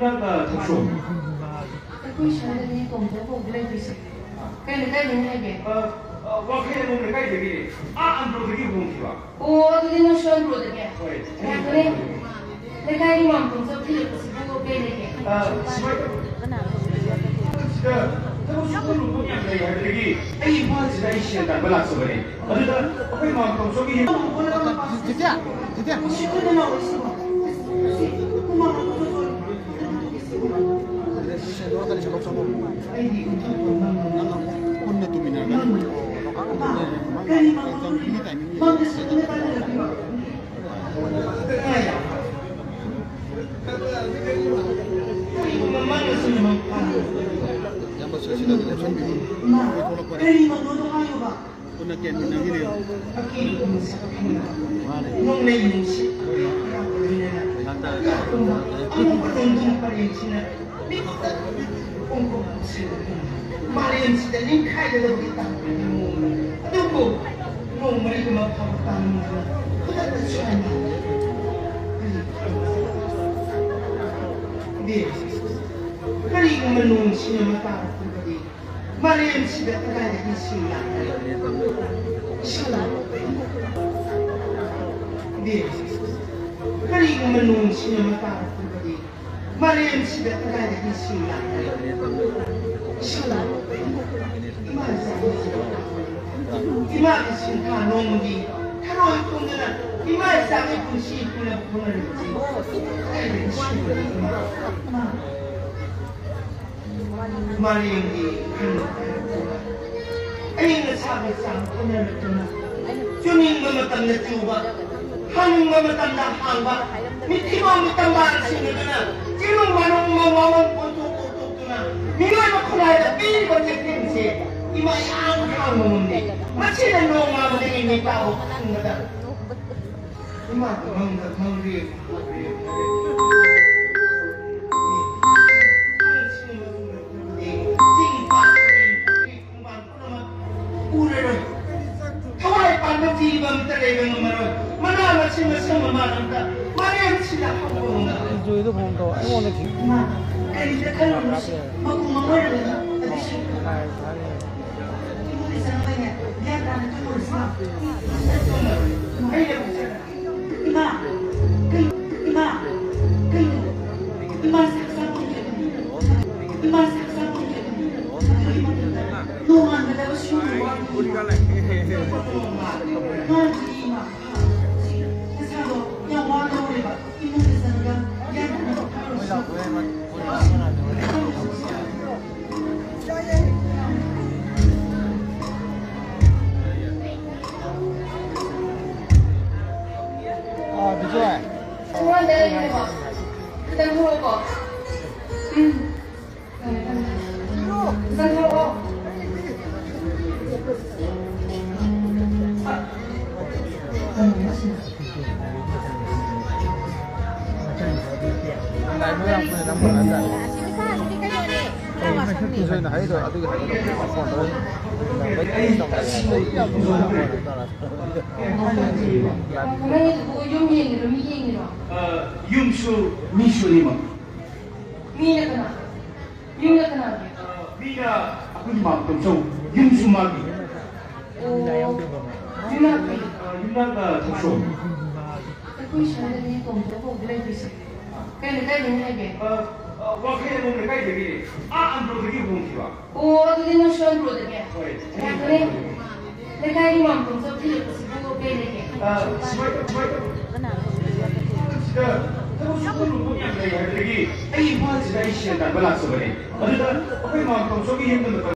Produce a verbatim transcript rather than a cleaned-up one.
ꯅꯪꯅ ꯊꯛꯁꯣꯝ꯫ ꯑꯩꯈꯣꯏ ꯁ꯭ꯋꯥꯏꯗꯅꯦ ꯇꯣꯝꯆꯧ ꯀꯧꯕ ꯂꯩꯇ꯭ꯔꯤꯁꯦ꯫ ꯀꯩ ꯂꯩꯀꯥꯏꯗꯩꯅꯦ ꯍꯥꯏꯒꯦ? ꯑ, ꯑ, ꯋꯥꯡꯈꯩ ꯑꯗꯣꯝ ꯂꯩꯀꯥꯏꯗꯒꯤꯅꯦ꯫ ꯑꯥ ꯑꯟꯗ꯭ꯔꯣꯗꯒꯤ ꯍꯣꯡꯈꯤꯕ꯫ ꯑꯣ, ꯑꯗꯨꯗꯤ ꯅꯪꯁꯨ ꯑꯟꯗ꯭ꯔꯣꯗꯒꯤ? ꯍꯣꯏ꯫ ꯉꯥꯏꯈꯣꯅꯦ꯫ ꯂꯩꯀꯥꯏꯒꯤ ꯃꯥꯝꯇꯣꯝꯆꯧ ꯊꯤꯜꯂꯛꯄꯁꯤꯕꯨ ꯀꯩ ꯂꯩꯒꯦ? ꯑ, ꯁꯨꯃꯥꯏꯅ ꯇꯧ-, ꯁꯤꯗ ꯊꯕꯛ ꯁꯨꯕ ꯅꯣꯝꯕ ꯃꯌꯥꯝ ꯂꯩ ꯍꯥꯏꯕꯗꯒꯤ ꯑꯩ ꯏꯝꯐꯥꯜꯁꯤꯗ ꯑꯩ ꯁꯦꯜ ꯇꯥꯟꯕ ꯂꯥꯛꯆꯕꯅꯦ꯫ ꯑꯗꯨꯗ ꯑꯩꯈꯣꯏ ꯃꯥꯝꯇꯣꯝꯆꯧꯒꯤ ꯇꯦꯇꯦ, ꯇꯦꯇꯦ꯫ ꯄꯨꯟꯅ ꯇꯨꯃꯤꯟꯅꯔꯒ ꯀꯔꯤ ꯃꯃꯥ? ꯀꯔꯤ ꯃꯃꯥ? ꯏꯌꯥꯝꯕꯁꯨ ꯁꯤꯗ ꯂꯦꯞꯁꯟꯕꯤꯔꯣ꯫ ꯑꯩꯈꯣꯏ ꯊꯣꯛꯂꯛꯄꯗ ꯄꯨꯟꯅ ꯀꯦꯟꯃꯤꯟꯅꯈꯤꯅꯦꯕ꯫ ꯃꯥꯅꯦ꯫ ꯃꯥꯂꯦꯝꯁꯤꯗ ꯅꯤꯡꯈꯥꯏꯒꯗꯕꯒꯤ ꯇꯥꯟꯕꯒꯤ ꯃꯑꯣꯡꯅꯤ꯫ ꯑꯗꯨꯕꯨ ꯅꯣꯡ ꯃꯔꯤꯒꯤ ꯃꯐꯝ ꯇꯥꯡꯗꯅ ꯈꯨꯗꯛꯇ ꯁꯨꯃꯥꯏꯅ ꯏꯕꯦꯝ, ꯀꯔꯤꯒꯨꯝꯕ ꯅꯣꯡꯁꯤꯡ ꯑꯃ ꯇꯥꯔꯛꯇ꯭ꯔꯕꯗꯤ ꯃꯥꯂꯦꯝꯁꯤꯗ ꯀꯗꯥꯏꯗꯒꯤ ꯏꯁꯤꯡ ꯂꯥꯛꯀꯅꯤ? ꯏꯁꯤꯡ ꯂꯥꯛꯀꯅꯤ꯫ ꯏꯕꯦꯝ, ꯀꯔꯤꯒꯨꯝꯕ ꯅꯣꯡꯁꯤꯡ ꯑꯃ ꯇꯥꯔꯛꯇ꯭ꯔꯕꯗꯤ ꯃꯥꯂꯦꯝꯁꯤꯗ ꯀꯗꯥꯏꯗꯒꯤ ꯏꯁꯤꯡ ꯂꯥꯛꯀꯅꯤ? ꯏꯁꯤꯡ ꯂꯥꯛꯀꯅꯤ꯫ ꯏꯃꯥ ꯏꯆꯥꯒꯤ ꯁꯤꯟꯊꯥ ꯅꯣꯡꯃꯒꯤ ꯊꯔꯣꯏ ꯈꯣꯡꯗꯅ ꯏꯃꯥ ꯏꯆꯥꯒꯤ ꯄꯨꯟꯁꯤ ꯄꯨꯅꯕ ꯍꯣꯠꯅꯔꯤꯕꯁꯤ ꯀꯗꯥꯏꯗꯒꯤ ꯏꯁꯤꯡ ꯂꯥꯛꯀꯅꯤ? ꯏꯃꯥ, ꯃꯥꯂꯦꯝꯒꯤ ꯈꯟꯕ ꯀꯥꯏꯔꯛꯇꯨꯅ, ꯑꯏꯪ ꯑꯁꯥꯒꯤ ꯆꯥꯡ ꯈꯦꯠꯅꯔꯛꯇꯨꯅ, ꯆꯨꯅꯤꯡꯕ ꯃꯇꯝꯗ ꯆꯨꯕ, ꯍꯥꯡꯅꯤꯡꯕ ꯃꯇꯝꯗ ꯍꯥꯡꯕ, ꯃꯤꯊꯤꯕꯣꯡ ꯃꯤꯇꯝꯕꯥꯡ ꯁꯤꯡꯅꯗꯨꯅ, ꯆꯤꯡꯅꯨꯡ ꯃꯥꯅꯨꯡ ꯃꯃꯥꯡ ꯀꯣꯏꯊꯣꯛ ꯀꯣꯏꯊꯣꯛꯇꯨꯅ, ꯃꯤꯑꯣꯏꯕ ꯈꯨꯟꯅꯥꯏꯗ ꯄꯤꯔꯤꯕ ꯆꯩꯊꯦꯡꯁꯦ ꯏꯃꯥ ꯏꯌꯥꯝ ꯈꯥꯡꯕ ꯉꯝꯗꯦ꯫ ꯃꯁꯤꯅ ꯅꯣꯡꯉꯥꯟꯕꯗꯒꯤ ꯅꯨꯃꯤꯠ ꯇꯥꯕ ꯈꯪꯕꯗ, ꯏꯃꯥꯒꯤ ꯃꯪꯗ ꯃꯪꯔꯦ꯫ ꯎꯔꯔꯣꯏ꯫ ꯊꯋꯥꯏ ꯄꯥꯟꯕ ꯖꯤꯕ ꯑꯝꯇ ꯂꯩꯕ ꯉꯝꯃꯔꯣꯏ꯫ ꯃꯅꯥ ꯃꯁꯤꯡ ꯃꯁꯤꯡ ꯃꯃꯥꯟ ꯑꯝꯇ ꯃꯥꯂꯦꯝꯁꯤꯗ ꯍꯧꯕ ꯉꯝꯃꯔꯣꯏ꯫ ꯑꯩꯉꯣꯟꯗ ꯊꯤ-, ꯏꯃꯥ, ꯀꯔꯤꯗ ꯈꯜꯂꯨꯅꯨ? ꯃꯀꯨꯝ ꯑꯃ ꯑꯣꯏꯔꯕꯅꯤ꯫ ꯑꯗꯨꯁꯨ ꯏꯃꯨꯡꯗ ꯆꯪꯕꯅꯦ, ꯒ꯭ꯌꯥꯟ ꯇꯥꯅ ꯇꯨꯝꯃꯨꯔꯁꯤ꯫ ꯏꯃꯥ, ꯀꯩ-, ꯏꯃꯥ, ꯀꯩꯅꯣ? ꯏꯃꯥ ꯆꯥꯛ ꯆꯥꯐꯝ ꯌꯦꯡꯉꯨ꯫ ꯏꯃꯥ ꯆꯥꯛ ꯆꯥꯐꯝ ꯌꯦꯡꯉꯨ꯫ ꯅꯣꯡꯉꯥꯟꯕꯗ ꯁꯨꯔꯨ ꯋꯥꯅꯤ꯫ ꯅꯣꯡꯉꯥꯟꯕꯗ ꯏꯃꯥ꯫ ꯅꯁꯥꯗꯣ ꯌꯥꯝ ꯋꯥꯗꯧꯔꯦꯕ꯫ ꯏꯃꯨꯡꯗ ꯆꯪꯉꯒ ꯌꯥꯝꯅ ꯄꯣꯊꯥꯔꯨꯁꯤ꯫ ꯑꯥ, ꯕꯤꯖꯣꯏ꯫ ꯈꯤꯇꯪ ꯊꯣꯛꯂꯛꯑꯣꯀꯣ꯫ ꯎꯝ꯫ ꯅꯪꯒꯤꯗꯨꯕꯨ ꯌꯨꯝ ꯌꯦꯡꯉꯤꯔꯣ, ꯃꯤ ꯌꯦꯡꯉꯤꯔꯣ? ꯑ, ꯌꯨꯝꯁꯨ ꯃꯤꯁꯨ ꯑꯅꯤꯃꯛ꯫ ꯃꯤꯅ ꯀꯅꯥ? ꯌꯨꯝꯅ ꯀꯅꯥꯒꯤ? ꯑ, ꯃꯤꯅ ꯑꯩꯈꯣꯏꯒꯤ ꯃꯥꯝꯇꯣꯝꯆꯧ, ꯌꯨꯝꯁꯨ ꯃꯥꯒꯤ꯫ ꯑꯣ, ꯌꯨꯝꯅꯥꯛꯇꯤ? ꯑ, ꯌꯨꯝꯅꯥꯛꯅ ꯊꯣꯛꯆꯣꯝ꯫ ꯑꯩꯈꯣꯏ ꯁ꯭ꯋꯥꯏꯗꯗꯤ ꯇꯣꯝꯆꯧ ꯀꯧꯕ ꯂꯩꯇ꯭ꯔꯤꯁꯦ꯫ ꯀꯩ ꯂꯩꯀꯥꯏꯗꯒꯤ ꯂꯩꯒꯦ? ꯑ, ꯑ, ꯋꯥꯡꯈꯩ ꯑꯗꯣꯝ ꯂꯩꯀꯥꯏꯗꯒꯤꯅꯦ꯫ ꯑꯥ ꯑꯟꯗ꯭ꯔꯣꯗꯒꯤ ꯍꯣꯡꯈꯤꯕ꯫ ꯑꯣ, ꯑꯗꯨꯗꯤ ꯅꯪ ꯁ꯭ꯋꯥꯏ ꯑꯟꯗ꯭ꯔꯣꯗꯒꯤ? ꯍꯣꯏ꯫ ꯌꯥꯝ ꯐꯔꯦ꯫ ꯂꯩꯀꯥꯏꯒꯤ ꯃꯥꯝꯇꯣꯝꯆꯧ ꯊꯤꯜꯂꯛꯄꯁꯤꯕꯨ ꯀꯩ ꯂꯩꯒꯦ? ꯑ, ꯁꯨꯃꯥꯏ ꯇꯧ, ꯁꯨꯃꯥꯏ ꯇꯧ꯫ ꯁꯤꯗ ꯊꯕꯛ ꯁꯨꯐꯝ ꯅꯣꯝꯐꯝ ꯌꯥꯝ ꯂꯩ ꯍꯥꯏꯕꯗꯒꯤ ꯑꯩ ꯏꯝꯐꯥꯜꯁꯤꯗ ꯑꯩ ꯁꯦꯟ ꯇꯥꯟꯕ ꯂꯥꯛꯆꯕꯅꯦ꯫ ꯑꯗꯨꯗ ꯑꯩꯈꯣꯏ ꯃꯥꯝꯇꯣꯝꯆꯧꯒꯤ ꯌꯨꯝꯗ